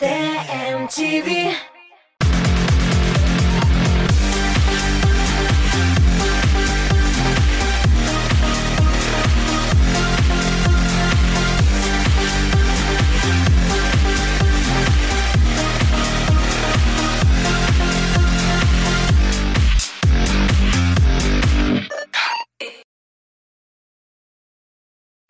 TMTV.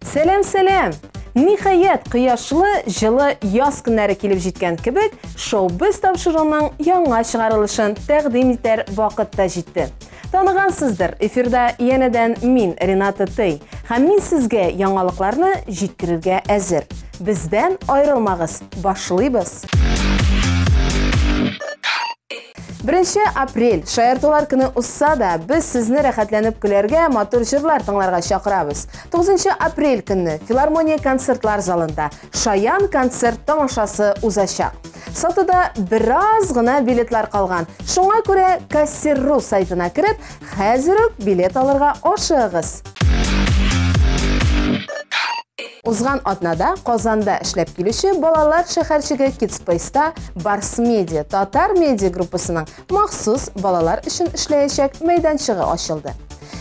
Сәлам, сәлам! Ниһаять, кояшлы, җылы яз көннәре килеп җиткән кебек, шоу-біз тапшыруының яңа чыгарылышын тәкъдим итәр вакыт та җитте. Таныгансыздыр, эфирда янәдән мин, Рената Тей, һәм мин сезгә яңалыкларны җиткерергә әзер. Бездән аерылмагыз, башлыйбыз! Беренче апрель, шаяртулар көне узса да, без сезне рәхәтләнеп көләргә, матур җырлар тыңларга чакырабыз. 9 апрель көнне Филармония концертлар залында Шаян концерт тамашасы узачак. Сатуда бераз гына билетлар калган. Шуңа күрә Кассир.ру сайтына кереп, хәзер үк билет алырга ашыгыгыз. Узган атнада Казанда эшләп килүче балалар шәһәрчеге Kidspace-та Барс Медиа татар медиа группасының махсус балалар өчен эшләячәк мәйданчыгы ачылды.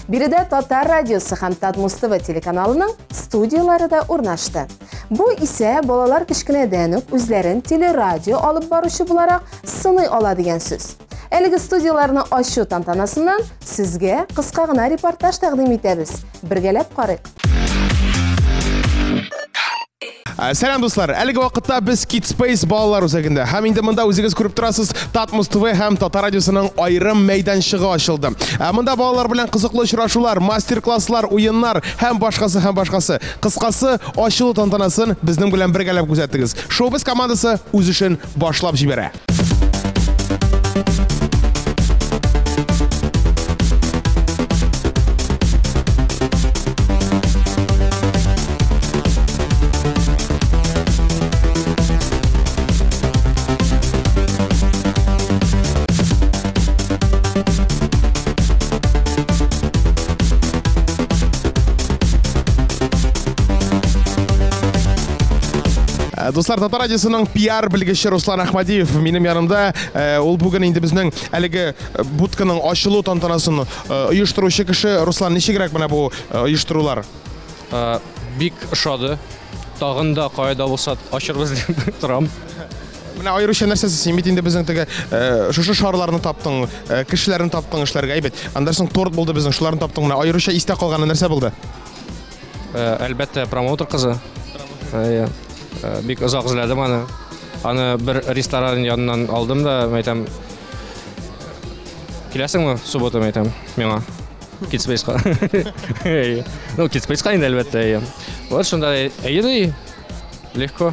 Биредә Татар радиосы һәм Татмус ТВ телеканалының студияләре дә урнашты. Бу исә балалар кечкенәдән үк үзләрен телерадио алып баручы буларак сыный ала дигән сүз. Әлеге студияләрне ачу тантанасыннан сезгә кыска гына репортаж тәкъдим итәбез. Бергәләп карыйк. Сәлам, дуслар! Әлеге вакытта без Kids Space балалар үзәгендә. Һәм инде монда үзегез күреп торасыз, Татмус ТВ һәм Татар радиосының аерым мәйданчыгы ачылды. Монда балалар белән кызыклы очрашулар, мастер-класслар, уеннар һәм башкасы һәм башкасы. Кыскасы, ачылу тантанасын безнең белән бергәләп күзәттегез. Шоу-без командасы үз эшен башлап җибәрә. Дуслар, Татар радиосының пиар белгече Руслан Ахмадиев минем янымда. Ул бүген инде безнең әлеге будканың ачылу тантанасын оештыручы кеше. Руслан, ничегрәк менә бу оештырулар? Бик ошады. Тагын да кайда булса ачырбыз дип торам. Менә аеруча нәрсәсе, син бит инде безнең теге шушы шарларны таптың, кешеләрне таптың эшләргә, әйбәт. Аннан соң торт булды безнең, шуларны таптың. Менә аеруча истә калганы нәрсә булды? Әлбәттә, промоутер кызы. Әйе. Бик озак эзләдем аны. Аны бер ресторан яныннан алдым да, әйтәм, киләсеңме суббота, әйтәм, миңа. Kidspace-ка. Ну, Kidspace-ка инде, әлбәттә, әйе. Вот шунда әйе ди, легко.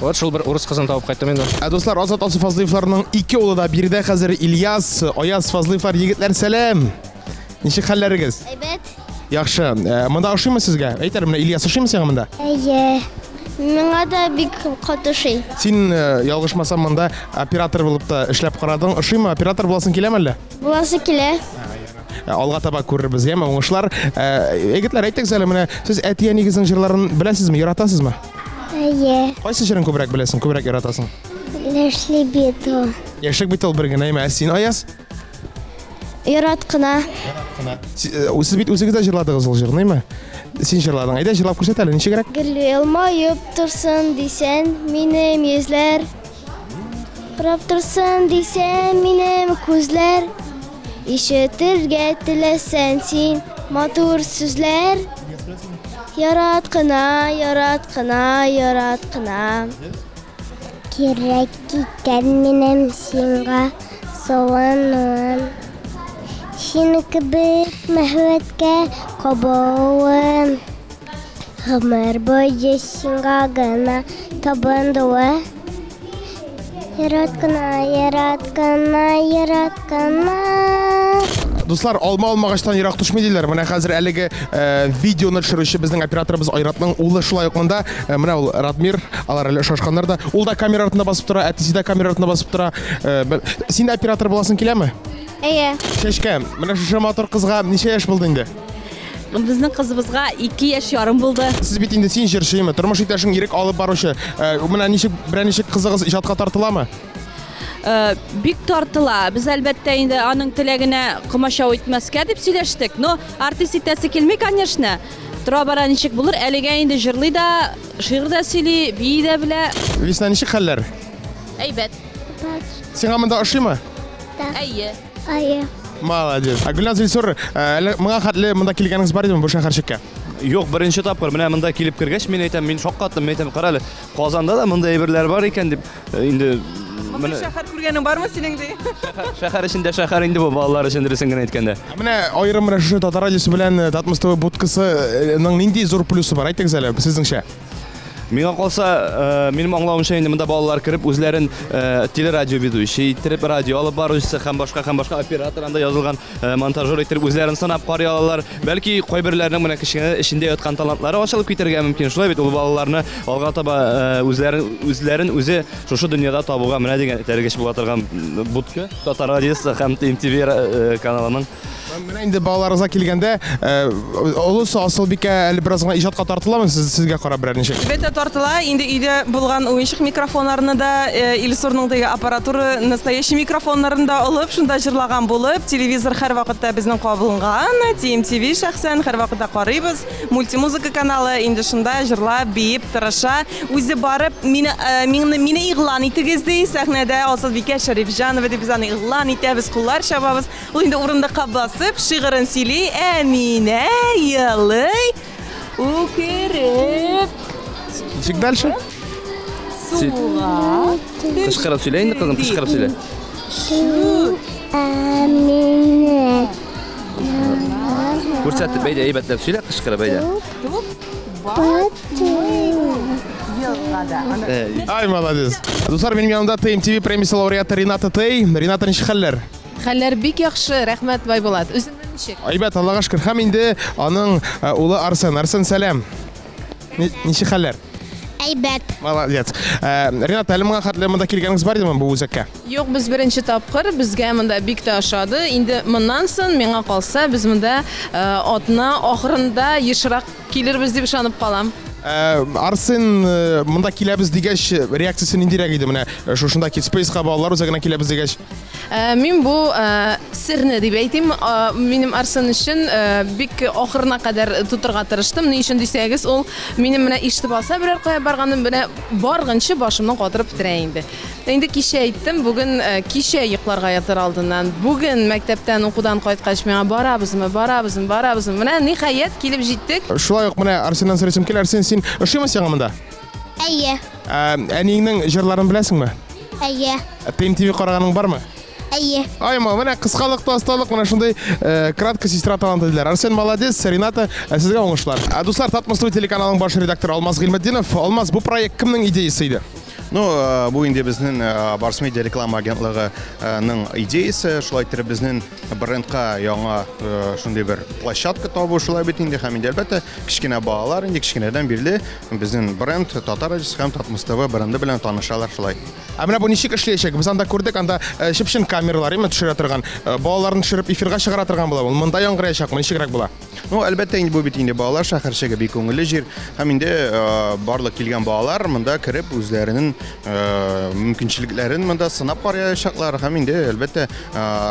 Вот шул бер урыс кызын табып кайттым инде. Ә, дуслар, Азат Алсу Фазлыевларның ике улы да биредә хәзер, Ильяс, Аяз Фазлыевлар. Егетләр, сәлам! Ничек хәлләрегез? Әйбәт. Яхшы. Монда ошыймы сезгә? Әйт әле, менә Ильяс ошыймы сиңа монда? Әйе. Миңа да бик каты ошый. Син, ялгышмасам, монда оператор булып та эшләп карадың. Ошыймы? Оператор буласың киләме әллә? Буласы килә. Алга таба күрербез, яме, уңышлар. Егетләр, әйтегез әле, менә сез әти-әнигезнең җырларын беләсезме, яратасызмы? Әйе. Кайсы җырын күбрәк беләсең, күбрәк яратасың? Яшьлек бит ул. Яшьлек бит ул бер генә, әйме? Ә син, Аяз? Ярат кына. Сез бит үзегез дә җырладыгыз ул җырны, әйме? Син җырладың. Әйдә, җырлап күрсәт әле, ничегрәк? Гел елмаеп торсын дисән, минем йөзләр. Карап торсын дисән, минем күзләр. Ишетергә теләсән син матур сүзләр. Ярат кына, ярат кына, ярат кына. Кирәк икән минем сиңа сылануым. Синең кебек мәхәббәткә кабуым. Гомер буе сиңа гына табындуы. Ярат кына, ярат кына, ярат кына. Дуслар, алма алмагачтан ерак төшми диләр. Менә хәзер әлеге видеоны төшерүче безнең операторыбыз Айратның улы шулай ук монда. Менә ул Радмир, алар әле очрашканнар да. Ул да камера артында басып тора, әтисе дә камера артында басып тора. Син дә оператор буласың киләме? Әйе. Чәчкә, менә шушы матур кызга ничә яшь булды инде? Безнең кызыбызга 2 яшь ярым булды. Сез бит инде син җырчымы, тормыш иптәшең Ирек алып баручы. Менә ничек, берәр ничек кызыгыз иҗатка тартыламы? Бик тартыла. Без әлбәттә инде аның теләгенә комачау итмәскә дип сөйләштек. Но артист итәсе килми, конечно. Тора-бара ничек булыр, әлегә инде җырлый да, шигырь дә сөйли, бии дә белә. Весна, ничек хәлләр? Әйбәт. Сиңа монда ошыймы? Әйе. Әйе. Молодец. Ә Гөлназ Илсур, әле моңа хәтле монда килгәнегез бар идеме бу шәһәрчеккә? Юк, беренче тапкыр менә монда килеп кергәч, мин әйтәм, мин шаккаттым, мин әйтәм, кара әле, Казанда да монда әйберләр бар икән дип, инде Мондый шәһәр күргәнең бармы синең ди? Шәһәр эчендә шәһәр инде бу балалар өчен дөресен генә әйткәндә. Менә аерым менә шушы Татар радиосы белән Татмус ТВ будкасының нинди зур плюсы бар, әйтегез әле, сезнеңчә? Миңа калса, минем аңлавымча инде монда балалар кереп үзләрен телерадиоведущий иттереп, радио алып баручысы һәм башка һәм башка оператор анда язылган монтажер иттереп үзләрен сынап карый алалар. Бәлки кайберләренең менә кечкенә эчендә яткан талантлары ачылып китәргә мөмкин. Шулай бит ул балаларны алга таба үзләрен үзләрен үзе шушы дөньяда табуга менә дигән этәргеч була торган будка Татар радиосы һәм ТМТВ каналының. Менә инде балаларыгызга килгәндә, олысы Асылбикә әле бераз гына иҗатка тартыламы сезгә карап берәр ничек? Әлбәттә тартыла. Инде өйдә булган уенчык микрофоннарны да, Илсурның теге аппаратура настоящий микрофоннарын да алып, шунда җырлаган булып, телевизор һәрвакытта безнең кабылган, ТМТВ шәхсән һәрвакытта карыйбыз. Мультимузыка каналы инде шунда җырлап, биеп тырыша. Үзе барып, мине мине мине игълан итегез ди, сәхнәдә Асылбикә Шәрифҗанова дип без аны игълан итәбез, куллар чабабыз. Ул инде урындыкка басып, шигырен сөйли, Әминә елый, үкереп. Ничек дальше? Суга. Кычкырып сөйлә инде, кызым, кычкырып сөйлә. Әминә. Күрсәтеп, әйдә, әйбәтләп сөйлә, кычкырып, әйдә. Ай, молодец. Дуслар, минем янымда ТМТВ премиясе лауреаты Рената Тей. Рената, ничек хәлләр? Хәлләр бик яхшы, рәхмәт, Байбулат. Үзеңнең ничек? Әйбәт, Аллага шөкер. Һәм инде аның улы Арсен. Арсен, сәлам. Ничек хәлләр? Әйбәт. Молодец. Рената, әле моңа хәтле монда килгәнегез бар идеме бу үзәккә? Юк, без беренче тапкыр, безгә монда бик тә ошады. Инде моннан соң миңа калса, без монда атна ахырында ешрак килербез дип ышанып калам. Арсен монда киләбез дигәч, реакциясе ниндирәк иде менә шушында Kids Space-ка балалар үзәгенә киләбез дигәч? Мин бу серне дип әйтим, минем Арсен өчен бик ахырына кадәр тотырга тырыштым. Ни өчен дисәгез, ул минем менә ишетеп алса берәр кая барганын менә барганчы башымнан катырып бетерә инде. Инде кичә әйттем, бүген кичә йокларга ятыр алдыннан, бүген мәктәптән укудан кайткач миңа барабызмы, барабызмы, барабызмы? Менә ниһаять килеп җиттек. Шулай ук менә Арсеннан сорыйсым килә. Арсен, син ошыймы сиңа монда? Әйе. Әниеңнең җырларын беләсеңме? Әйе. ТМТВ караганың бармы? Әйе. Ай, менә кыскалыкта осталык, менә шундый кратко сестра таланты диләр. Арсен молодец, Рената, сезгә уңышлар. Дуслар, Татмус ТВ телеканалының баш редакторы Алмаз Гыйльметдинов. Алмаз, бу проект кемнең идеясы иде? Ну, бу инде безнең Барс Медиа реклама агентлыгының идеясы. Шулай итеп безнең брендка яңа шундый бер площадка табу шулай бит инде. Һәм инде әлбәттә кечкенә балалар инде кечкенәдән бирле безнең бренд Татар радиосы һәм Татмус ТВ бренды белән танышалар шулай. Ә менә бу ничек эшләячәк? Без анда күрдек, анда чып-чын камералар име төшерә торган, балаларны төшереп эфирга чыгара торган була. Ул монда яңгыраячакмы, ничегрәк була? Ну, әлбәттә инде бу бит инде балалар шәһәрчеге бик күңелле җир. Һәм инде барлык килгән балалар монда кереп үзләренең мөмкинчелекләрен монда сынап караячаклар. Һәм инде әлбәттә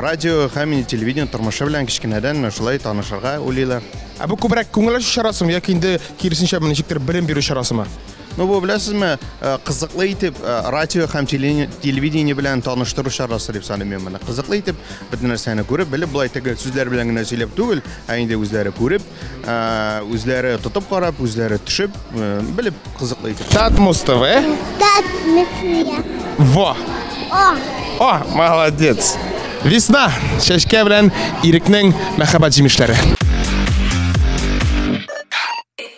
радио һәм инде телевидение тормышы белән кечкенәдән шулай танышырга уйлыйлар. Ә бу күбрәк күңел ачу чарасымы яки инде киресенчә ничектер белем бирү чарасымы? Ну, бу беләсезме, кызыклы итеп радио һәм телевидение белән таныштыру чарасы дип саныйм мин моны. Кызыклы итеп бөтен нәрсәне күреп, белеп, болай теге сүзләр белән генә сөйләп түгел, ә инде үзләре күреп, үзләре тотып карап, үзләре төшеп, белеп кызыклы итеп. Татмус ТВ. Татмус ТВ. Во. О. О, молодец. Весна, чәчкә белән Ирекнең мәхәббәт җимешләре.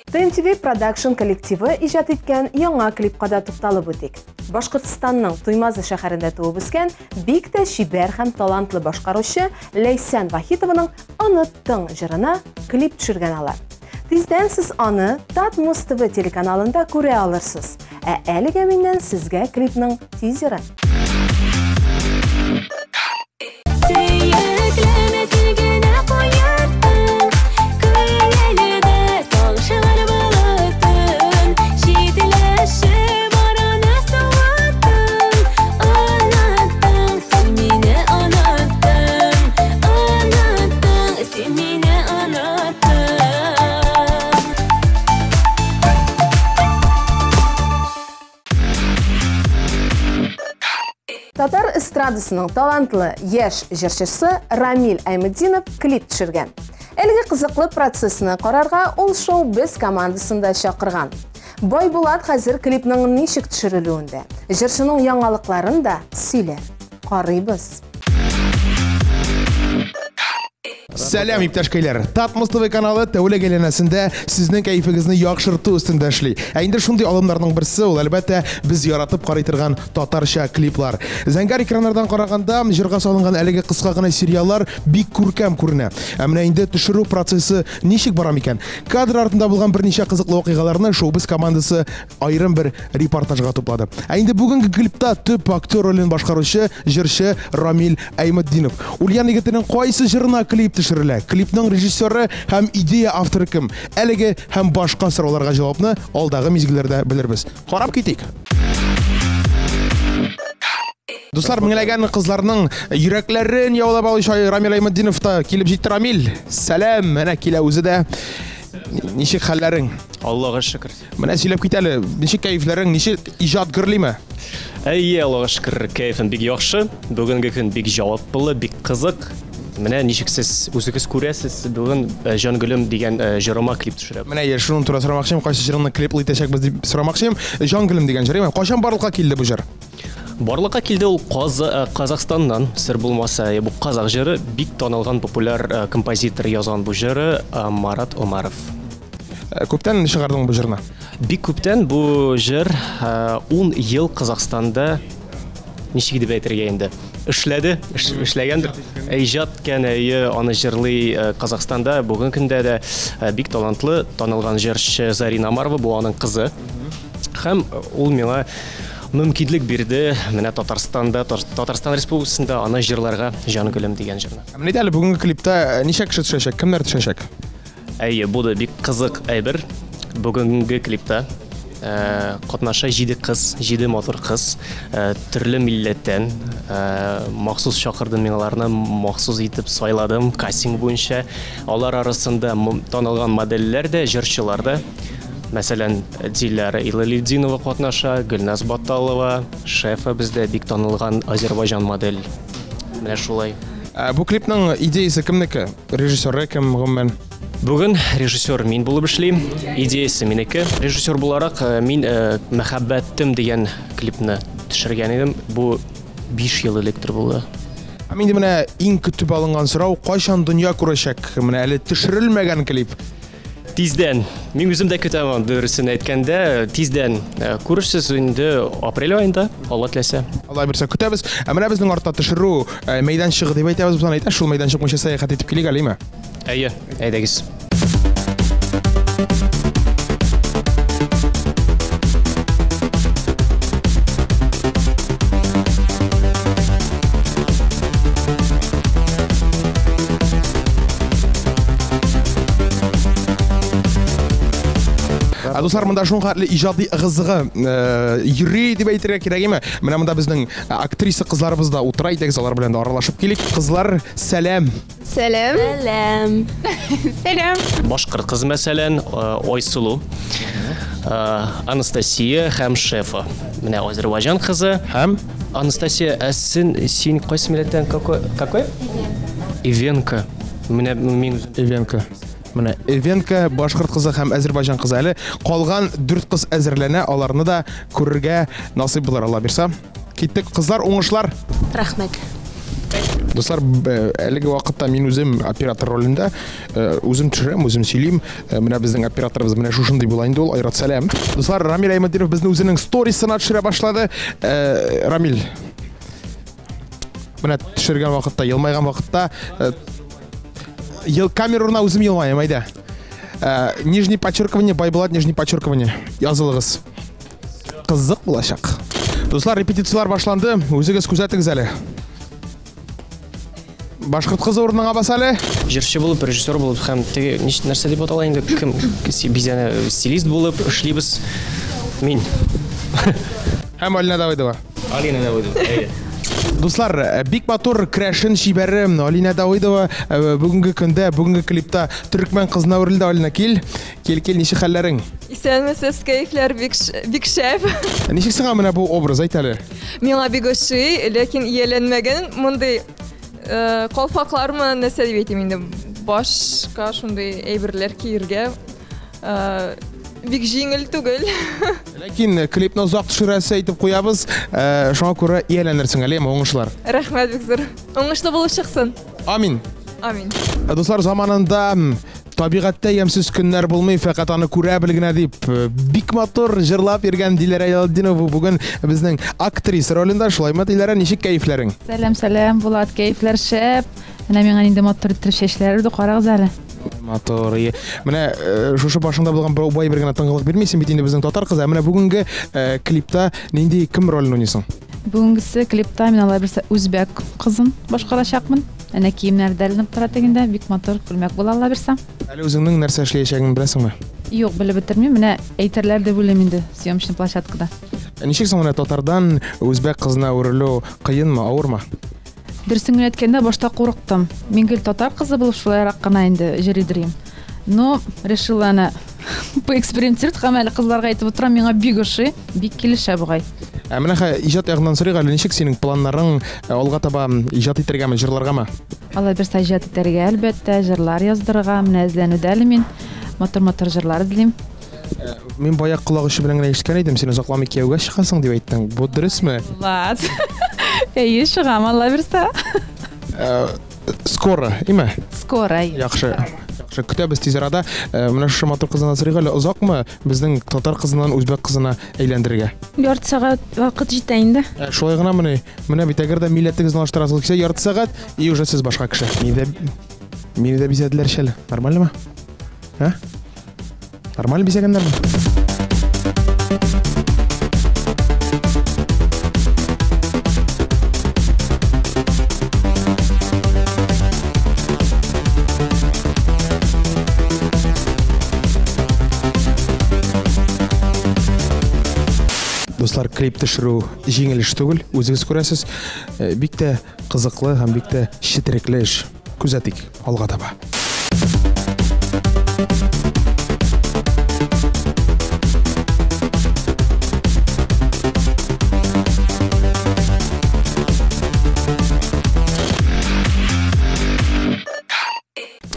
ТМТВ Production коллективы иҗат иткән яңа клипка да тукталып үтик. Башкортстанның Туймазы шәһәрендә туып үскән бик тә чибәр һәм талантлы башкаручы Ләйсән Вахитованың Оныттың җырына клип төшергән алар. Тиздән сез аны Татмус ТВ телеканалында күрә алырсыз. Ә әлегә миннән сезгә клипның тизеры. Сөеклеме син генә куяртың, күңелемне. Татар эстрадасының талантлы яшь җырчысы Рамил Айметдинов клип төшергән. Әлеге кызыклы процессны карарга ул шоу без командасын да чакырган. Байбулат хәзер клипның ничек төшерелүен дә, җырчының яңалыкларын да сөйләр. Карыйбыз. Сәлам, иптәшкәйләр! Татмос ТВ каналы тәүлек әйләнәсендә сезнең кәефегезне яхшырту өстендә эшли. Ә инде шундый алымнарның берсе ул, әлбәттә, без яратып карый торган татарча клиплар. Зәңгәр экраннардан караганда, җырга салынган әлеге кыска гына сериаллар бик күркәм күренә. Ә менә инде төшерү процессы ничек бара микән? Кадр артында булган берничә кызыклы вакыйгаларны шоу-біз командасы аерым бер репортажга туплады. Ә инде бүгенге клипта төп актер ролен башкаручы җырчы Рамил Әйметдинов. Ульян егетенең кайсы җырына клип төшерелә? Клипның режиссеры һәм идея авторы кем? Әлеге һәм башка сорауларга җавапны алдагы мизгелләрдә белербез. Карап китик. Дуслар, меңләгән кызларның йөрәкләрен яулап алучы Рамил Әйметдинов та килеп җитте. Рамил, сәлам, менә килә үзе дә. Ничек хәлләрең? Аллага шөкер. Менә сөйләп кит әле, ничек кәефләрең, ничек иҗат гөрлиме? Әйе, Аллага шөкер, кәефем бик яхшы. Бүгенге көн бик җаваплы, бик кызык. Менә ничек сез үзегез күрәсез, бүген э, Җан гөлем дигән э, җырыма клип төшерәбез. Менә я шуның турында сорамакчы идем, кайсы җырыңны клиплы итәчәкбез дип сорамакчы идем. Җан гөлем дигән җыр, кайчан барлыкка килде бу җыр? Барлыкка килде ул Каз, э, Казахстаннан, сер булмаса, бу казах җыры, бик танылган популяр композитор язган бу җыры Марат Омаров. Күптән чыгардың бу җырны? Бик күптән бу җыр 10 ел Казахстанда ничек дип әйтергә инде? Эшләде, эшләгәндер. Иҗат иткән, әйе, аны җырлый Казахстанда. Бүген көндә дә бик талантлы, танылган җырчы Зарина Омарова, бу аның кызы. Һәм ул миңа мөмкинлек бирде менә Татарстанда, Татарстан Республикасында аны җырларга Җан гөлем дигән җырны. Менә әле бүгенге клипта ничә кеше төшәчәк, кемнәр төшәчәк? Әйе, бу да бик кызык әйбер. Бүгенге клипта э, катнаша җиде кыз, җиде матур кыз, э, төрле милләттән. Э, махсус чакырдым мин аларны, махсус итеп сайладым кастинг буенча. Алар арасында танылган модельләр дә, җырчылар да. Мәсәлән, Диляра Илалетдинова катнаша, Гөлназ Баталова, Шефа бездә бик танылган Азербайҗан модель. Менә шулай. Бу клипның идеясе кемнеке? Режиссеры кем гомумән? Бүген режиссер мин булып эшлим. Идеясе минеке. Режиссер буларак э, мин э, Мәхәббәтем дигән клипны төшергән идем. Бу 5 ел электер булды. Һәм инде менә иң көтеп алынган сорау, кайчан дөнья күрәчәк? Менә әле төшерелмәгән клип. Тиздән. Мин үзем дә көтәм аны, дөресен әйткәндә, тиздән. Э, күрерсез инде апрель аенда, Алла теләсә. Алла бирсә көтәбез. Ә менә безнең артта төшерү э, мәйданчыгы дип әйтәбез без аны. Әйдә, шул мәйданчык буенча сәяхәт итеп килик әле, әйме? Әйе, әйдәгез. Ә дуслар, монда шуның хәтле иҗади ыгы-зыгы э, йөри дип әйтергә кирәк име? Менә монда безнең э, актриса кызларыбыз да утыра, әйдәгез алар белән дә аралашып килик. Кызлар, сәлам. Сәлам. Сәлам. Сәлам. Башкорт кызы мәсәлән, э, Айсылу, Анастасия һәм Шефа. Менә Азербайҗан кызы. Һәм Анастасия, ә син, син кайсы милләттән? Какой? Какой? Ивенка. Менә мин үзем. Ивенка. Менә Эвенка, башкорт кызы һәм Азербайҗан кызы. Әле калган дүрт кыз әзерләнә, аларны да күрергә насыйп булыр, Алла бирса. Киттек, кызлар, уңышлар! Рәхмәт. Дуслар, әлеге вакытта мин үзем оператор ролендә, э, үзем төшерәм, үзем сөйлим. Э, менә безнең операторыбыз менә шушындый була инде ул, Айрат Сәлам. Дуслар, Рамил Айматдинов безне үзенең сторисына төшерә башлады. Э, Рамил, менә төшергән вакытта, елмайган вакытта Ел камерына үзем елмаем, әйдә. Э, нижний подчеркивание, Байбулат, нижний подчеркивание. Язылыгыз. Кызык булачак. Дуслар, репетицияләр башланды. Үзегез күзәтегез әле. Башкорт кызы урыныңа бас әле. Җырчы булып, режиссер булып һәм теге нәрсә дип атала инде, кем бизәнә, стилист булып эшлибез. Мин. Һәм Алина Давыдова. Алина Давыдова, әйе. Дуслар, бик матур крәшен чибәре Алинә Давыдова бүгенге көндә, бүгенге клипта төркмән кызына әверелде. Алинә, кил. Кил, кил, ничек хәлләрең? Исәнмесез, кәефләр бик бик шәп. Ничек сиңа менә бу образ, әйт әле? Миңа бик ошый, ләкин ияләнмәгән мондый калфаклармы, нәрсә дип әйтим инде, башка шундый әйберләр киергә бик җиңел түгел. Ләкин клипны озак төшерәсе әйтеп куябыз, шуңа күрә ияләнерсең әле, уңышлар. Рәхмәт бик зур. Уңышлы булып чыксын. Амин. Амин. Дуслар, заманында табигатьтә ямьсез көннәр булмый, фәкать аны күрә бел генә дип, бик матур җырлап йөргән Диләрә Ялетдинова бүген безнең актриса ролендә. Шулаймы, Диләрә, ничек кәефләрең? Сәлам, сәлам, Булат, кәефләр шәп. Менә миңа нинди матур иттереп чәчләр үрде, карагыз әле. Матур. Менә шушы башыңда булган бер бай бер генә тынгылык бирмисең бит инде безнең татар кызы. Ә менә бүгенге клипта нинди кем ролен уйныйсың? Бүгенгесе клипта мин алай берсе үзбәк кызын башкарачакмын. Әнә киемнәр дә эленеп тора тегендә, бик матур күлмәк була алла бирсә. Әле үзеңнең нәрсә эшләячәгеңне беләсеңме? Юк, белеп бетермим. Менә әйтерләр дип уйлыйм инде съемочный площадкада. Ничек соң менә татардан үзбәк кызына әверелү кыенмы, авырмы? Дөресен генә әйткәндә, башта курыктым. Мин гел татар кызы булып шулайрак кына инде җөридер идем. Но решила әнә поэкспериментировать һәм әле кызларга әйтеп утырам, миңа бик ошый, бик килешә бугай. Ә менә иҗат ягыннан сорыйк әле, ничек синең планнарың алга таба иҗат итәргәме, җырларгамы? Алла бирсә, иҗат итәргә, әлбәттә, җырлар яздырырга, менә эзләнүдә әле мин. Матур-матур җырлар эзлим. Мин бая колак очы белән генә ишеткән идем, син озакламый кияүгә чыгасың дип әйттең. Бу дөресме? Влад. Әйе, чыгам, Алла бирсә. Скоро, име? Скоро. Яхшы. Яхшы, көтәбез тиз арада. Менә шушы матур кыздан сорыйк әле, озакмы безнең татар кызыннан үзбәк кызына әйләндерергә? Ярты сәгать вакыт җитә инде. Шулай гынамыни? Менә бит әгәр дә милләтегезне алыштырасыгыз килсә, ярты сәгать и уже сез башка кеше. Мине дә бизәделәр әле. Нормальныймы? А? Нормально бизәгәннәрме? Дуслар, клип төшерү җиңел эш түгел, үзегез күрәсез. Бик тә кызыклы һәм бик тә четерекле эш. Күзәтик алга таба.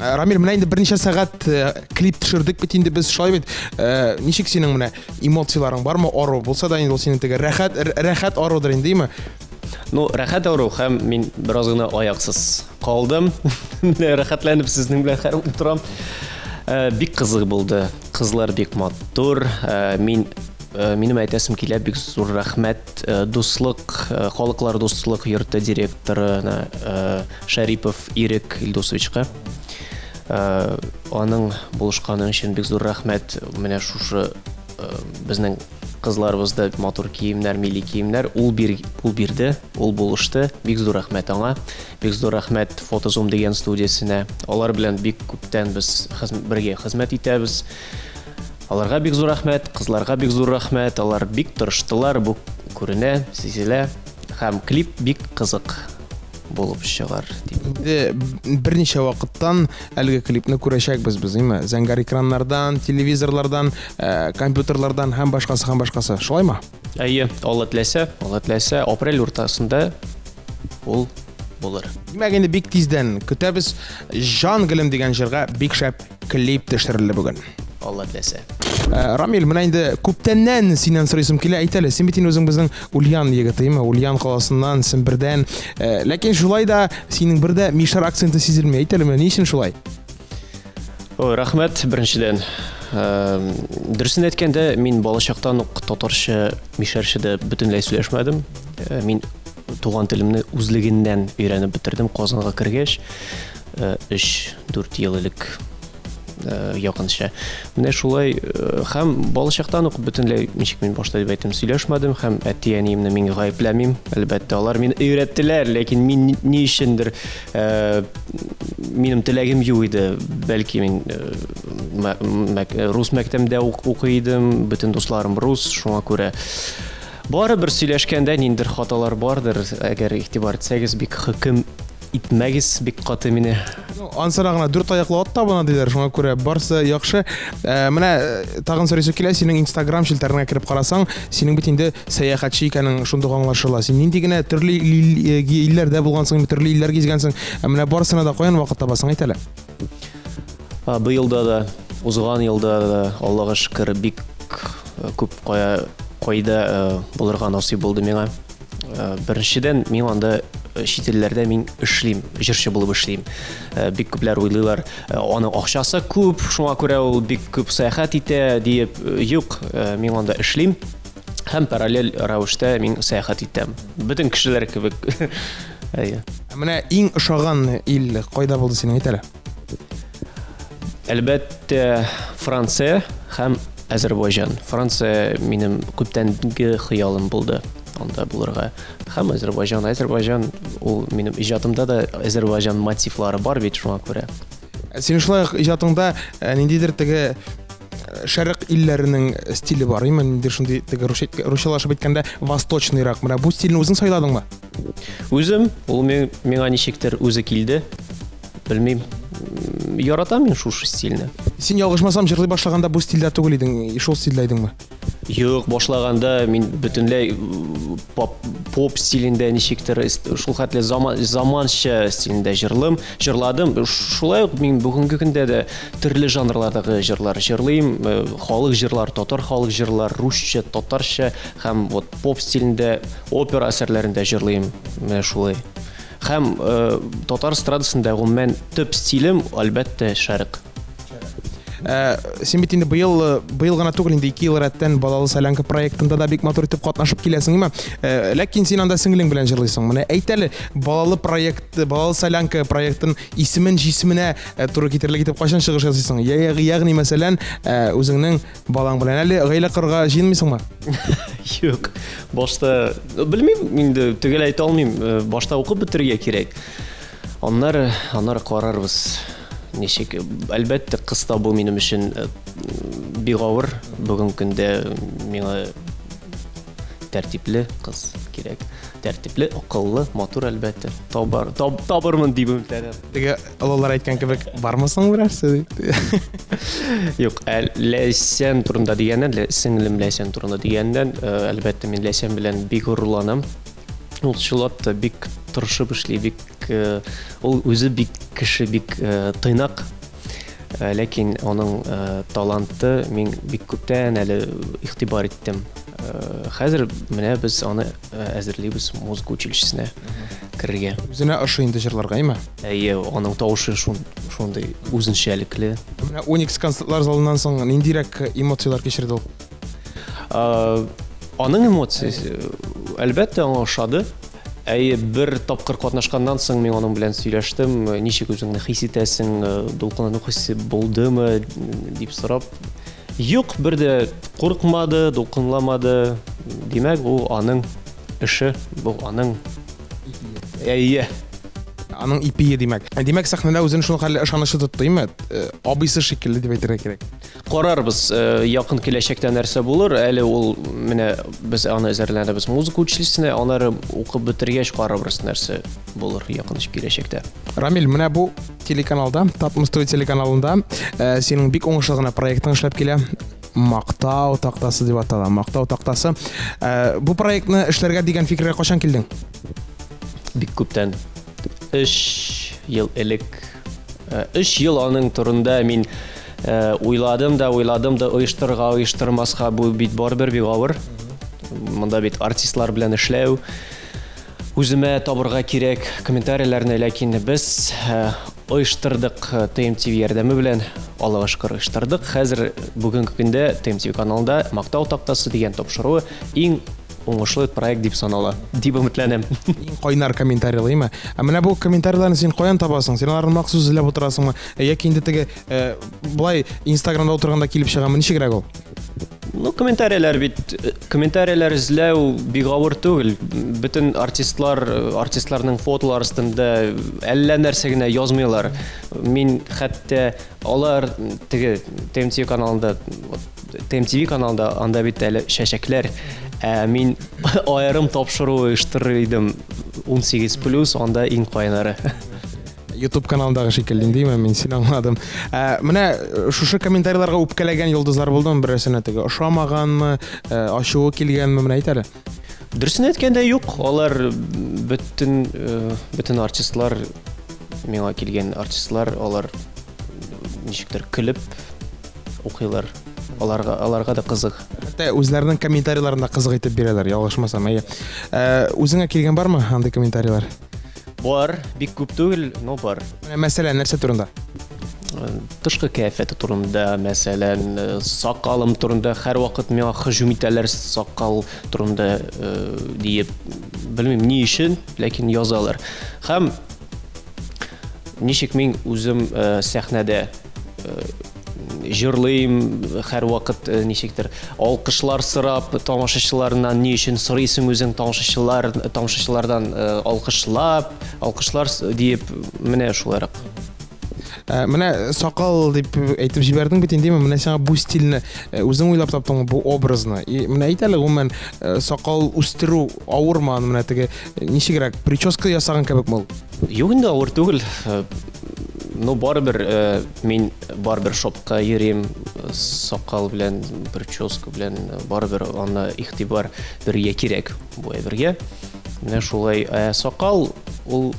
Рамил, менә инде берничә сәгать клип төшердек бит инде без, шулай бит. Ничек синең менә эмоцияләрең бармы? Ару булса да инде ул синең теге рәхәт, рәхәт арудыр инде, димме? Ну, рәхәт ару һәм мин бераз гына аяксыз калдым. Менә рәхәтләнеп сезнең белән хәр утырам. Бик кызык булды. Кызлар бик матур. Мин минем әйтәсем килә, бик зур рәхмәт Дуслык, Халыклар дуслык йорты директоры Шәрипов Ирек Илдусовичка. Аның булышканы өчен бик зур рәхмәт. Менә шушы безнең кызларыбызда матур киемнәр, милли киемнәр, ул бир, ул бирде, ул булышты. Бик зур рәхмәт аңа. Бик зур рәхмәт Фотозум дигән студиясенә. Алар белән бик күптән без бергә хезмәт итәбез. Аларга бик зур рәхмәт, кызларга бик зур рәхмәт. Алар бик тырыштылар, бу күренә, сизелә. Һәм клип бик кызык булып чыгар дип. Инде берничә вакыттан әлеге клипны күрәчәкбез без, әйме? Зәңгәр экраннардан, телевизорлардан, компьютерлардан һәм башкасы, һәм башкасы. Шулаймы? Әйе, Алла теләсә, Алла теләсә, апрель уртасында ул булыр. Димәк, инде бик тиздән көтәбез. Җан гөлем дигән җырга бик шәп клип төшерелде бүген. Алла теләсә. Рамил, менә инде күптәннән синнән сорыйсым килә, әйт әле, син бит инде үзең безнең Ульян егете, әйме? Ульян каласыннан, Сембердән. Ләкин шулай да синең бер дә мишәр акценты сизелми. Әйт әле, менә ни өчен шулай? Ой, рәхмәт, беренчедән. Дөресен әйткәндә, мин балачактан ук татарча, мишәрчә дә бөтенләй сөйләшмәдем. Мин туган телемне үзлегеннән өйрәнеп бетердем Казанга кергәч, 3-4 ел элек якынча. Менә шулай һәм балачактан ук бөтенләй, ничек мин башта дип әйттем, сөйләшмәдем һәм әти-әниемне мин гаепләмим. Әлбәттә, алар мине өйрәттеләр, ләкин мин ни өчендер минем теләгем юк иде. Бәлки мин рус мәктәбендә укый идем, бөтен дусларым рус, шуңа күрә. Барыбер сөйләшкәндә ниндидер хаталар бардыр, әгәр игътибар итсәгез, бик хөкем итмәгез бик каты мине. Ну, ансара гына дүрт аяклы ат табына диләр, шуңа күрә барсы яхшы. Ә, менә э, тагын сорыйсы килә, синең Instagram челтәренә кереп карасаң, синең бит инде сәяхәтче икәнең шундук аңлашыла. Син нинди генә төрле э, илләрдә булгансың, төрле илләр гизгәнсең. Ә менә барысына да каян вакыт табасың, әйт әле. Быелда да, узган елда да, Аллага шөкер, бик э, күп кая кайда э, булырга насыйп булды миңа. Э, беренчедән, мин анда чит илләрдә мин эшлим, җырчы булып эшлим. Бик күпләр уйлыйлар, аның акчасы күп, шуңа күрә ул бик күп сәяхәт итә диеп. Юк, мин анда эшлим һәм параллель рәвештә мин сәяхәт итәм. Бөтен кешеләр кебек. Әйе. Менә иң ошаган ил кайда булды синең, әйт әле? Әлбәттә, Франция һәм Әзербайҗан. Франция минем күптәнге хыялым булды анда булырга. Һәм Әзербайҗан, Әзербайҗан ул минем иҗатымда да Әзербайҗан мотивлары бар бит, шуңа күрә. Ә син шулай ук иҗатыңда э, ниндидер теге э, шәрык илләренең стиле бар, именно ниндидер шундый теге русчалашып әйткәндә восточныйрак. Менә бу стильне үзең сайладыңмы? Үзем, ул миңа ничектер үзе килде. Белмим. Яратам мин шушы стильне. Син ялгышмасам, җырлый башлаганда бу стильдә түгел идең, шул стильдә идеңме? Юк, башлаганда мин бөтенләй поп, поп стилендә ничектер шул хәтле заман, заманча стилендә җырлым, җырладым. Шулай ук мин бүгенге көндә дә төрле жанрлардагы җырлар җырлыйм. Э, халык җырлар, татар халык җырлар, русча, татарча һәм вот поп стилендә опера әсәрләрендә җырлыйм. Менә шулай. Һәм э, татар эстрадасында гомумән төп стилем, әлбәттә, шәрык. Ә, син бит инде быел э, быел гына түгел инде ике ел рәттән Балалы солянка проектында да бик матур итеп катнашып киләсең, име? Ә, ләкин син анда сеңлең белән җырлыйсың. Менә әйт әле, балалы проект, балалы солянка проектын исемен җисеменә э, туры китерерлек итеп кайчан чыгыш ясыйсың? Ягъни мәсәлән, үзеңнең Балаң белән әле гаилә корырга җыенмыйсыңмы? Юк. Башта белмим инде, төгәл әйтә алмыйм. Э, башта укып бетерергә кирәк. Аннары, аннары карарбыз. Ничек, әлбәттә, кыз табу минем өчен э, бик авыр. Бүгенге көндә миңа тәртипле кыз кирәк. Тәртипле, акыллы, матур, әлбәттә. Табар, таб, табырмын дип өметләнәм. Теге олылар әйткән кебек, бармы соң берәрсе дип. Юк, ә Ләйсән турында дигәннән, сеңлем Ләйсән турында дигәннән, э, әлбәттә, мин Ләйсән белән бик горурланам. Ул чынлап та бик тырышып эшли, бик э, ул үзе бик кеше, бик э, тыйнак. Ләкин аның таланты мин бик күптән әле игътибар иттем. Хәзер менә без аны әзерлибез музыка училищесенә керергә. Үзенә ошый инде җырларга, әйме? Әйе, аның тавышы шундый үзенчәлекле. Менә Уникс концертлар залыннан соң ниндирәк эмоцияләр кичерде ул? Аның эмоциясе, әлбәттә, аңа ошады. Әйе, бер тапкыр катнашканнан соң мин аның белән сөйләштем, ничек үзеңне хис итәсең, дулкынлану хисе булдымы дип сорап. Юк, бер дә куркмады, дулкынламады. Димәк, бу аның эше, бу аның Әйе. Аның ипие, димәк. Димәк, сәхнәдә үзен шул хәлле ышанычлы тотты, әйме? Э, абыйсы шикелле дип әйтергә кирәк. Карарбыз, э, якын киләчәктә нәрсә булыр. Әле ул менә без аны әзерләнәбез музыка училищесенә, аннары укып бетергәч карарбыз нәрсә булыр якын киләчәктә. Рамил, менә бу телеканалда, Татмус ТВ телеканалында э, синең бик уңышлы гына проектың эшләп килә. Мактау тактасы дип атала. Мактау тактасы. Э, бу проектны эшләргә дигән фикергә кайчан килдең? Бик күптән. Өч ел элек. Э, өч ел аның турында мин э, уйладым да, уйладым да, оештырырга, оештырмаска, бу бит барыбер бик авыр. Монда бит артистлар белән эшләү, Үземә табырга кирәк комментарийләрне, ләкин без э, оештырдык э, TMTV ярдәме белән, Аллага шөкер оештырдык. Хәзер бүгенге көндә TMTV каналында Мактау тактасы дигән тапшыруы иң уңышлы проект дип санала, дип өметләнәм. Иң кайнар комментарийлар, әйме? Ә менә бу комментарийларны син каян табасың? Син аларны махсус эзләп утырасыңмы? Э, яки инде теге болай Инстаграмда утырганда килеп чыгамы? Ничегрәк ул? Ну, комментарийлар бит, комментарийлар эзләү бик авыр түгел. Бөтен артистлар, артистларның фотолар өстендә әллә нәрсә генә язмыйлар. Мин хәтта алар теге ТМТВ каналында, ТМТВ каналында анда бит әле чәчәкләр. Ә мин аерым тапшыру оештырыр идем 18 плюс, анда иң кайнары. YouTube каналындагы шикелле димме, мин сине аңладым. Ә, менә э, шушы комментарийларга үпкәләгән йолдызлар булдымы берәрсенә теге ошамаганмы, э, ачуы килгәнме, менә әйт әле. Дөресен әйткәндә юк, алар бөтен э, бөтен артистлар миңа килгән артистлар, алар ничектер көлеп укыйлар. Аларга аларга да кызык. Хәтта үзләренең комментарийларын да кызык итеп бирәләр, ялгышмасам, әйе. Э, үзеңә килгән бармы андый комментарийлар? Бар, бик күп түгел, но бар. Менә мәсәлән, нәрсә турында? Э, тышкы кыяфәте турында, мәсәлән, э, сакалым турында һәрвакыт миңа һөҗүм итәләр сакал турында э, диеп, белмим ни өчен, ләкин язалар. Һәм ничек мин үзем сәхнәдә җырлыйм һәрвакыт э, ничектер алкышлар сорап тамашачыларыннан ни өчен сорыйсың үзең тамашачылар тамашачылардан э, алкышлап алкышлар диеп менә шулайрак э, менә сакал дип әйтеп җибәрдең бит инде менә сиңа бу стильне үзең уйлап таптыңмы бу образны и менә әйт әле гомумән сакал үстерү авырмы аны менә теге ничегрәк прическа ясаган кебекме ул Юк инде авыр түгел. Э, ну, барыбер э, мин барбер шопка йөрим, сакал белән, прическа белән, барыбер аны игътибар бирергә кирәк бу әйбергә. Менә шулай. Ә сакал ул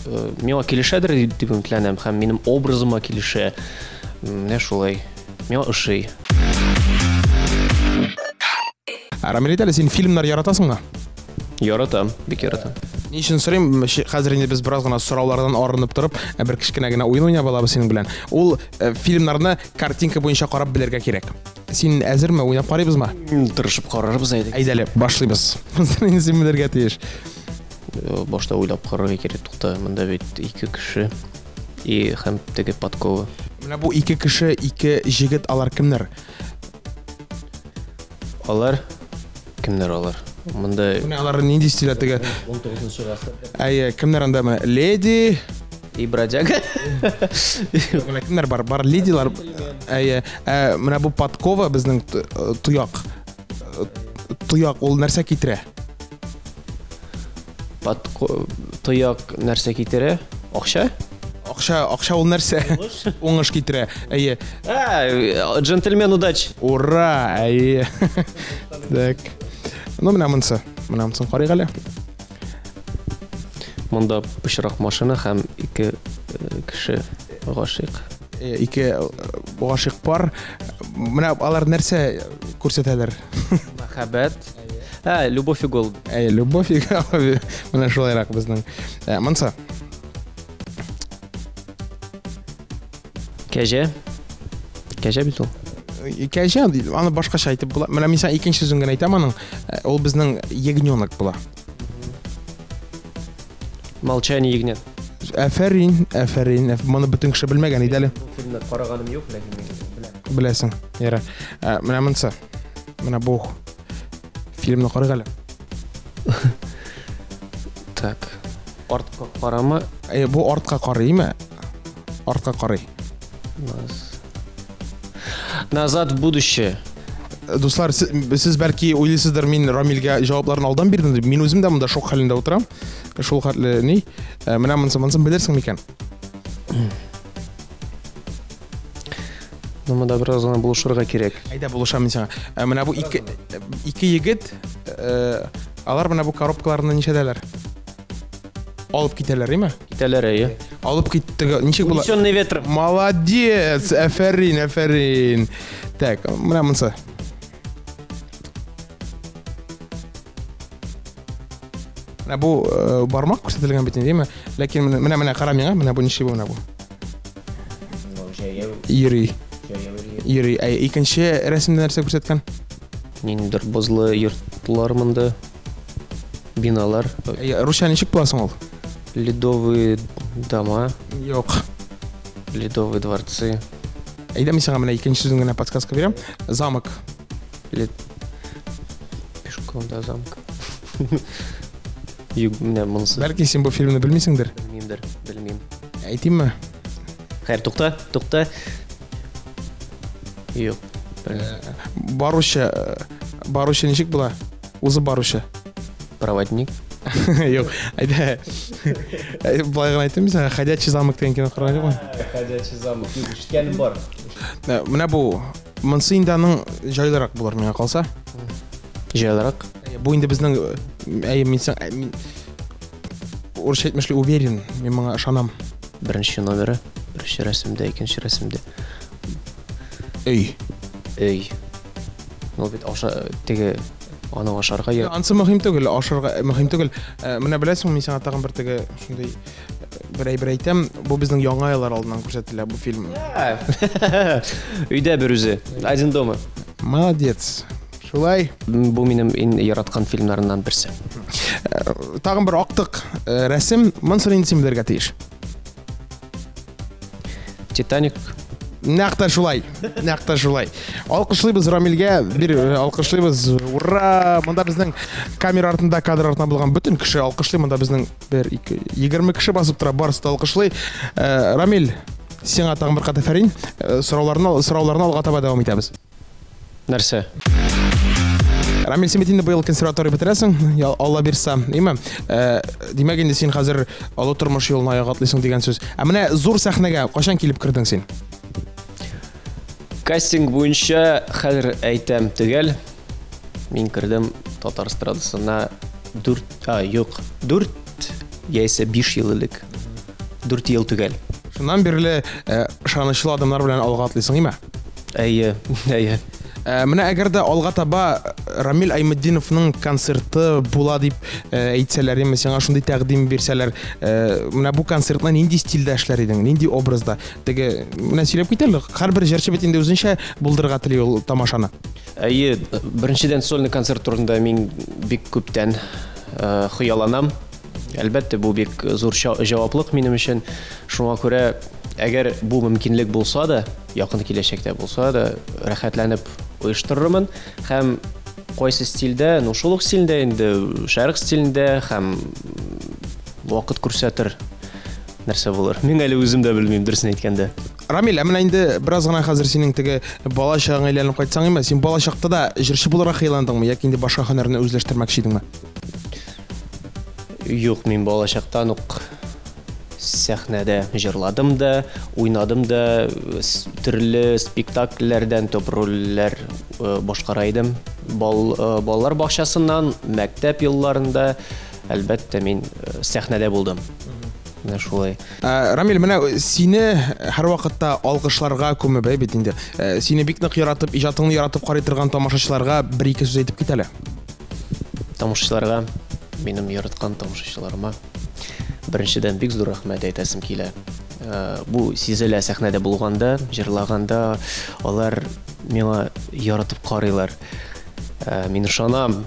э, миңа килешәдер дип өметләнәм һәм минем образыма килешә. Менә шулай. Миңа ошый. Рамил, әйт әле, син фильмнар яратасыңмы? Яратам, бик яратам. Ни өчен сорыйм, хәзер инде без бераз гына сораулардан арынып торып, э, бер кечкенә генә уен уйнап алабыз синең белән. Ул э, фильмнарны картинка буенча карап белергә кирәк. Син әзерме? Уйнап карыйбызмы? Тырышып карарбыз әйдә. Әйдә әле, башлыйбыз. Монысын инде син белергә тиеш. Э, башта уйлап карарга кирәк, тукта, монда бит ике кеше и һәм теге подкова. Менә бу ике кеше, ике җегет, алар кемнәр? Алар кемнәр алар? Монда Менә алар нинди стильдә теге? 19 гасыр. Әйе, кемнәр анда менә? Леди и бродяга. Менә кемнәр бар? Бар ледилар. Әйе, ә, менә бу подкова безнең э, тояк. Э, тояк ул нәрсә китерә? Подко тояк нәрсә китерә? Акча? Акча, акча ул нәрсә? Уңыш китерә. Әйе. Ә, джентльмен удач. Ура! Әйе. Так. Ну, менә монысы. Менә монысын карыйк әле. Монда пычрак машина һәм ике э, кеше гашыйк. Э, ике э, гашыйк пар. Менә алар нәрсә күрсәтәләр? Мәхәббәт. Ә, любовь и голуби. Әйе, любовь и голуби. Менә шулайрак безнең. Монысы. Кәҗә. Кәҗә бит ул. Кәҗә, аны башкача әйтеп була. Менә мин сиңа икенче сүзен генә әйтәм аның. Э, ул безнең ягненок була. Молчание ягнят. Әфәрин, әфәрин. Моны бөтен кеше белмәгән иде әле. Бу фильмны караганым юк, ләкин мин беләм. Беләсең, яра. Э, менә монысы. Менә бу фильмны карыйк әле. Так. Артка карама. Э, бу артка карыймы? Артка карый. Назад в будущее. Дуслар, сез бәлки уйлыйсыздыр, мин Рамилгә җавапларын алдан бирдем дип. Мин үзем дә монда шок хәлендә утырам. Шул хәтле ни? Э, менә монысы, монысын белерсең микән? Ну, монда бераз гына булышырга кирәк. Әйдә, булышам мин сиңа. Э, менә бу ике ике егет, э, алар менә бу коробкаларны ничәдәләр? Алып китәләр, име? Китәләр, әйе. Алып китте. Ничек була? Унесенный ветром. Молодец! Әфәрин, әфәрин. Так, менә монысы. Менә бу э, бармак күрсәтелгән бит инде, Ләкин менә менә кара миңа, менә бу ничек бу менә бу. Йөри. Йөри. Ә икенче рәсемдә нәрсә күрсәткән? Ниндидер бозлы йортлар монда. Биналар. Ә, русча ничек була соң ул? Ледовые дома. Юк. Ледовые дворцы. Әйдә мин сиңа менә икенче сүзен генә подсказка бирәм. Замок. Лед... Пешком до замка. Юк, менә монысы. Бәлки син бу фильмны белмисеңдер? Белмимдер, белмим. Әйтимме? Хәер, тукта, тукта. Юк. Баручы, баручы ничек була? Узып баручы. Проводник. Юк, әйдә. Былай гына әйтәм сиңа, Ходячий замок дигән кино караган юкмы? Ходячий замок. Юк, ишеткәнем бар. Менә бу монсы инде аның җайлырак булыр миңа калса. Җайлырак? Бу инде безнең әйе, мин сиңа мин урысча әйтмешли уверен, мин моңа ышанам. Беренче номеры, беренче рәсемдә, икенче рәсемдә. Өй. Өй. Ну бит аша теге аны ашарга я. Ансы мөһим түгел, ашарга мөһим түгел. Менә беләсеңме, мин сиңа тагын бер теге шундый бер әйбер әйтәм. Бу безнең яңа еллар алдыннан күрсәтелә бу фильм. Өйдә бер үзе. Один дома. Молодец. Шулай. Бу минем иң яраткан фильмнарымнан берсе. Тагын бер актык рәсем. Монысын инде син белергә тиеш. Титаник. Нәкъ тә шулай. Нәкъ тә шулай. Алкышлыйбыз Рамилгә, бер алкышлыйбыз. Ура! Монда безнең камера артында, кадр артында булган бөтен кеше алкышлый. Монда безнең 1 2 20 кеше басып тора, барысы да алкышлый. Рамил, сиңа тагын бер кат афәрин. Сорауларны сорауларны алга таба дәвам итәбез. Нәрсә? Рамил, син бит инде быел консерватория бетерәсең, Алла бирса, әйме? Димәк, инде син хәзер олы тормыш юлына аяк атлыйсың дигән сүз. Ә менә зур сәхнәгә кайчан килеп кердең син? Кастинг буенча хәзер әйтәм төгәл. Мин кердем татар эстрадасына 4, а, юк, 4 яисә 5 ел элек. 4 ел төгәл. Шуннан бирле ышанычлы адымнар белән алга атлыйсың, име? Әйе, әйе. Менә әгәр дә алга таба Рамил Айметдиновның концерты була дип әйтсәләр, яме сиңа шундый тәкъдим бирсәләр, менә бу концертны нинди стильдә эшләр идең, нинди образда? Теге, менә сөйләп кит әле, һәрбер җырчы бит инде үзенчә булдырырга тели ул тамашаны. Әйе, беренчедән сольный концерт турында мин бик күптән хыялланам. Әлбәттә, бу бик зур җаваплык минем өчен. Шуңа күрә, әгәр бу мөмкинлек булса да, якын киләчәктә булса да, рәхәтләнеп оештырырмын. Һәм кайсы стильдә, ну шул ук стильдә инде, шәрык стилендә һәм вакыт күрсәтер нәрсә булыр. Мин әле үзем дә белмим, дөресен әйткәндә. Рамил, ә менә инде бераз гына хәзер синең теге бала чагыңа әйләнеп кайтсаң, әйме, син бала чакта да җырчы булырга хыялландыңмы яки инде башка һөнәрне үзләштермәкче идеңме? Юк, мин балачактан ук сәхнәдә җырладым да, уйнадым да, төрле спектакльләрдән топ рольләр башкара идем. Балалар бакчасыннан, мәктәп елларында, әлбәттә, мин сәхнәдә булдым. Менә шулай. Рамил, менә сине һәрвакытта алкышларга күмеп, әй бит инде. Сине бик нык яратып, иҗатыңны яратып карый торган тамашачыларга бер-ике сүз әйтеп кит әле. Тамашачыларга, минем яраткан тамашачыларыма беренчедән бик зур рәхмәт әйтәсем килә. Бу сизелә сәхнәдә булганда, җырлаганда, алар миңа яратып карыйлар. Мин ышанам.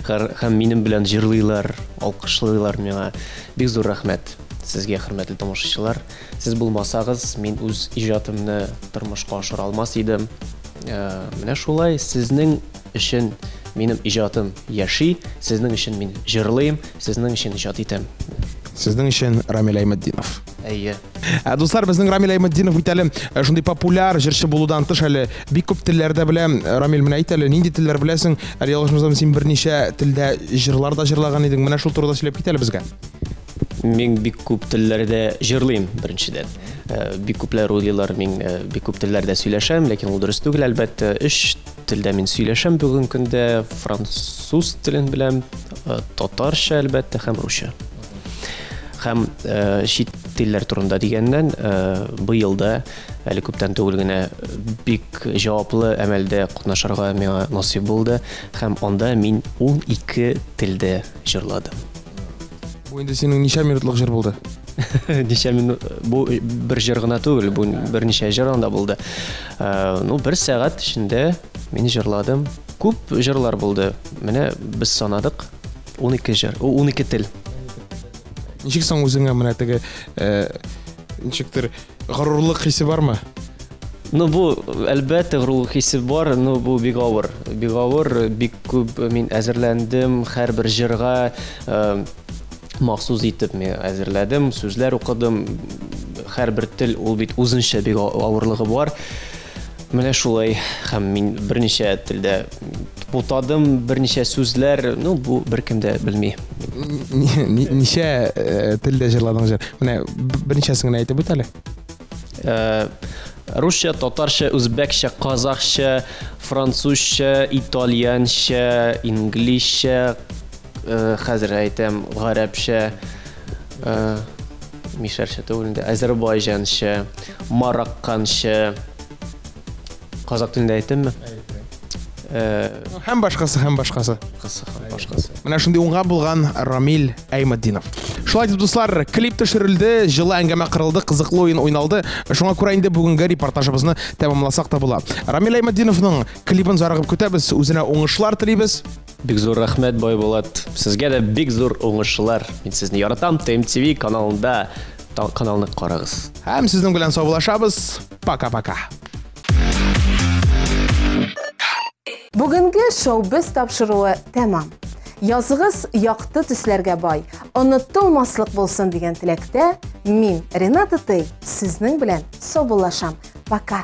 Һәм минем белән җырлыйлар, алкышлыйлар миңа. Бик зур рәхмәт сезгә, хөрмәтле тамашачылар. Сез булмасагыз, мин үз иҗатымны тормышка ашыра алмас идем. Менә шулай, сезнең өчен минем иҗатым яши, сезнең өчен мин җырлыйм, сезнең өчен иҗат итәм. Сезнең өчен Рамил Айметдинов. Әйе. Дуслар, безнең Рамил Айметдинов бит әле шундый популяр җырчы булудан тыш әле бик күп телләр дә белә. Рамил, менә әйт әле, нинди телләр беләсең? Әле ялгышмасам, син берничә телдә җырлар да җырлаган идең. Менә шул турыда сөйләп кит әле безгә. Мин бик күп телләрдә җырлыйм, беренчедән. Бик күпләр уйлыйлар, мин бик күп телләрдә сөйләшәм, ләкин ул дөрес түгел, әлбәттә. Өч телдә мин сөйләшәм бүгенге көндә. Француз телен беләм, татарча, әлбәттә, һәм русча. Һәм чит телләр турында дигәннән, быел да әле күптән түгел генә бик җаваплы әмәлдә катнашырга миңа насыйп булды. Һәм анда мин 12 телдә җырладым. Бу инде синең ничә минутлык җыр булды? Ничә минут? Бу бер җыр гына түгел, бу берничә җыр анда булды. Ну, бер сәгать эчендә мин җырладым. Күп җырлар булды. Менә без санадык. 12 җыр, 12 тел. Ничек соң үзеңә менә теге, ничектер горурлык хисе бармы? Ну, бу, әлбәттә, горурлык хисе бар, но бу бик авыр. Бик авыр, бик күп мин әзерләндем, һәрбер җырга махсус итеп мин әзерләдем, сүзләр укыдым. Һәрбер тел ул бит үзенчә бик авырлыгы бар. Менә шулай, һәм мин берничә телдә Бутадым берничә сүзләр, ну, бу беркем дә белми. Ничә э, телдә җырладың җыр? Менә берничәсен генә әйтеп үт әле. Э, русча, татарча, үзбәкчә, казахча, французча, итальянча, инглизчә, э, хәзер әйтәм, гарәпчә, мишәрчә түгел инде, азербайҗанча, марокканча, Казак телендә әйттемме? Э, һәм башкасы, һәм башкасы. Башкасы, башкасы. Менә шундый уңган булган Рамил Әймәтдинов. Шулай итеп, дуслар, клип төшерелде, җылы әңгәмә кырылды, кызыклы уен уйналды. Шуңа күрә инде бүгенге репортажыбызны тәмамласак та була. Рамил Әймәтдиновның клибын зарыгып көтәбез, үзенә уңышлар телибез. Бик зур рәхмәт, Байбулат. Сезгә дә бик зур уңышлар. Мин сезне яратам. ТМТV каналында каналны карагыз. Һәм сезнең белән саубуллашабыз. Пока-пока. Бүгенге шоу-без тапшыруы тәмам. Языгыз якты төсләргә бай, онытылмаслык булсын дигән теләктә, мин, Рената Тей, сезнең белән саубуллашам. Пока!